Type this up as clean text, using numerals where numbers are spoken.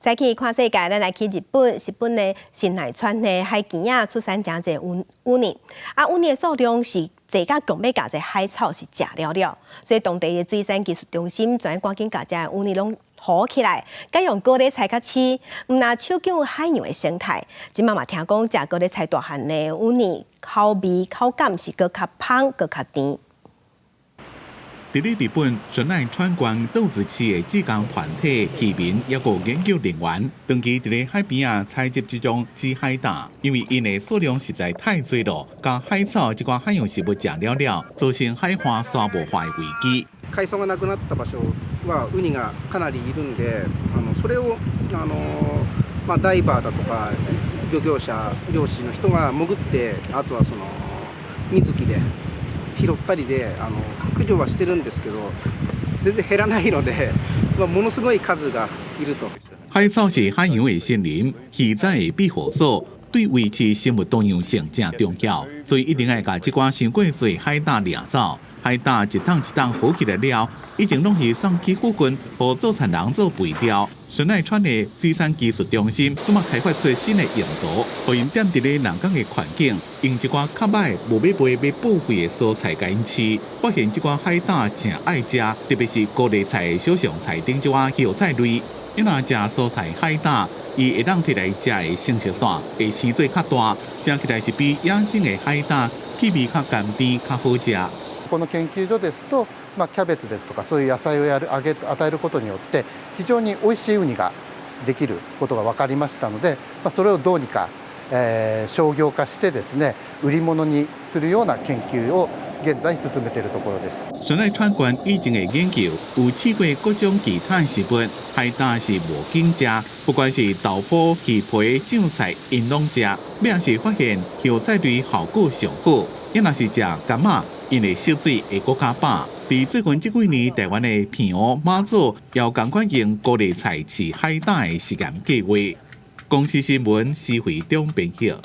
再去看世界，咱來去日本。日本的神奈川的海墘仔出產誠濟烏烏尼，啊烏尼的數量是濟甲強欲共這海草是食了了，所以當地的水產技術中心全趕緊共這烏尼攏捕起來，改用高麗菜佮飼，毋但搶救海洋的生態。這馬嘛聽講，食高麗菜大漢的烏尼口味口感是閣較芳、閣較甜。佇咧日本神奈川縣豆子市的志工團體漁民抑閣研究人員，長期佇咧海邊仔採集這種紫海膽，因為𪜶的數量實在太濟了，共海草這寡海洋生物食了了，造成海岸沙漠化的危機。海藻がなくなった場所はウニがかなりいるんで、それをまあダイバーだとか漁業者、漁師の人が潜って、あとはその水着で拾ったりで駆除はしてるんですけど、全然減らないので、まあ、ものすごい数がいると。海草是海洋的森林，魚仔的庇護所，對維持生物多樣性誠重要，所以一定愛共這寡傷過濟海膽掠走。海膽一桶一桶捕起來了，以前攏是送去附近，予做田人做肥料。神奈川的水產技術中心，這馬開發出新的用途，予𪜶踮佇咧人工的環境，用一寡較䆀無欲賣欲報廢的蔬菜共𪜶飼，發現這寡海膽誠愛食，特別是高麗菜、小蕶菜等這寡葉菜類。伊若食蔬菜海膽，伊會當提來食的生食線會生做較大，食起來是比野生的海膽氣味較甘甜、較好食。この研究所ですと、まあ、キャベツですとかそういう野菜をやるあげ与えることによって非常に美味しいウニができることが分かりましたので、まあ、それをどうにか、商業化してですね、売り物にするような研究を現在進めているところです。神奈川縣以前的研究有試過各種其他食物，海膽是無禁食，不管是豆腐、魚皮、醬菜，𪜶攏食。尾是發現葉菜類效果上好，伊若是食柑仔，𪜶的食水會閣較飽。佇最近這幾年，台灣的澎湖、馬祖也有仝款用高麗菜飼海膽的實驗計劃。公視新聞施惠中編譯。